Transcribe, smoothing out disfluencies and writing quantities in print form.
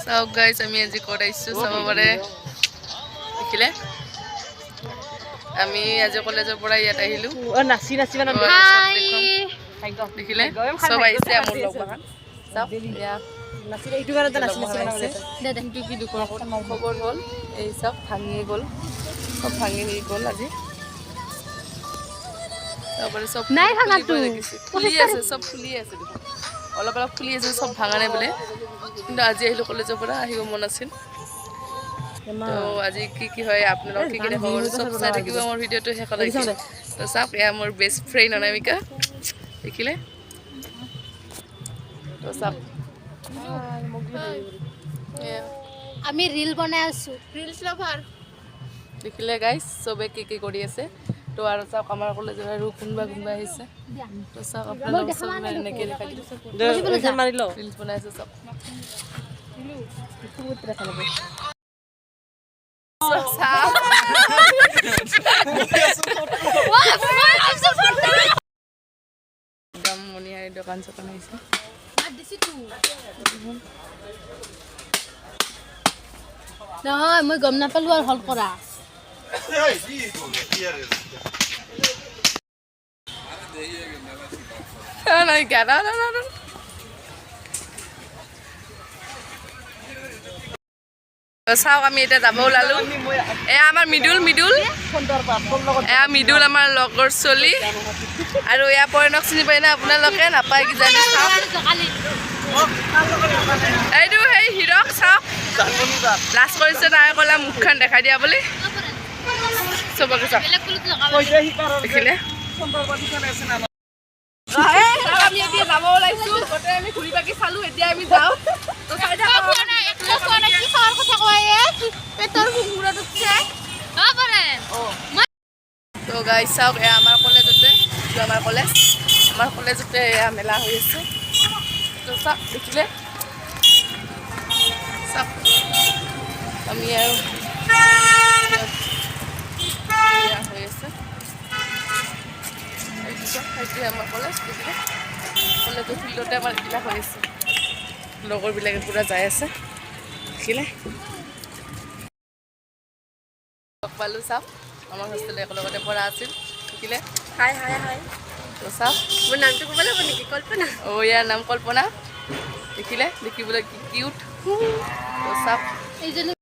চাওক গাইজ, আমি আজি ক'ত আহিছোঁ চাব পাৰে। দেখিলে, আমি আজি কলেজৰ পৰা ইয়াত আহিলোঁ। নাচি নাচি মানে। দেখিলে, চব আহিছে মোৰ লগৰখন। চাওক এয়া। নাচি এইটো কাৰণতে নাচি নাচি আহিছে। কিন্তু কি দুখৰ খবৰ হ'ল, এই চব ভাঙিয়ে গ'ল, চব ভাঙি গ'ল আজি। তাৰপৰা চব নাই ভাঙাটো। খুলিবই লাগিছে। খুলি আছে, চব খুলি আছে দেখোন। অলপ অলপ খুলি আছে, চব ভাঙা নাই বোলে। কিন্তু আজি আহিলোঁ কলেজৰ পৰা, আহিব মন আছিল। তো আজি কি কি হয়, আপোনালোক কি কি দেখাব, চব চাই থাকিব মোৰ ভিডিঅ'টো শেষলৈকে। তো চাওক, এয়া মোৰ বেষ্ট ফ্ৰেণ্ড অনামিকা, দেখিলে। তো চাওক এয়া। আমি ৰিল বনাই আছো, ৰিলছ লাভাৰ। দেখিলে গাইজ, চবে কি কি কৰি আছে। তো আৰু চাওক, আমাৰ কলেজৰ আৰু কোনোবা কোনোবা আহিছে। তো চাওক, আপোনালোক চব এনেকৈ দেখাই দিছোঁ। মাৰি ল। ৰিলছ বনাই আছে চব। দেখা ল'ব। চাওক। একদম মণিহাৰী দোকান চোকান আহিছে। নহয়, মই গম নাপালো আৰু হল কৰা। নাইকিয়া না না না না। চাওক, আমি এতিয়া যাব ওলালো। এয়া আমাৰ মৃদুল, মৃদুল, এয়া মৃদুল, আমাৰ লগৰ চলি। আৰু এয়া পৰণক চিনি পায় না আপোনালোকে? নাপায় কিজানি। চাওক, এইটো সেই হিৰক চাওক, লাজ কৰিছে তাই, ক'লা মুখখন দেখাই দিয়া বুলি। চবকে চাওক, দেখিলে। আমি এতিয়া যাব ওলাইছো। গোটেই আমি ঘূৰি বাকি চালো, এতিয়া আমি যাওঁ। তো চাই থাকক। পেটৰ মূৰত উঠছে। তো গাইজ চাওক, এয়া আমাৰ কলেজতে, এইটো আমাৰ কলেজ, আমাৰ কলেজতে এয়া মেলা হৈ আছে। তো চাওক, দেখিলে, চাওক, আমি আৰু এয়া হৈ আছে। এইটো চাওক, সেইটোৱে আমাৰ কলেজ। দেখিলে, কলেজৰ ফিল্ডতে আমাৰ এইবিলাক হৈ আছে। লগৰবিলাকে পূৰা যাই আছে, দেখিলে। লগ পালোঁ, চাওক, আমাৰ হোষ্টেলত একেলগতে পঢ়া আছিল, দেখিলে। হাই হাই হাই। তো চাওক। মোৰ নামটো ক'ব লাগিব নেকি? কল্পনা। অ', ইয়াৰ নাম কল্পনা। দেখিলে, দেখিবলৈ কি কিউট। তো চাওক। এইজনী।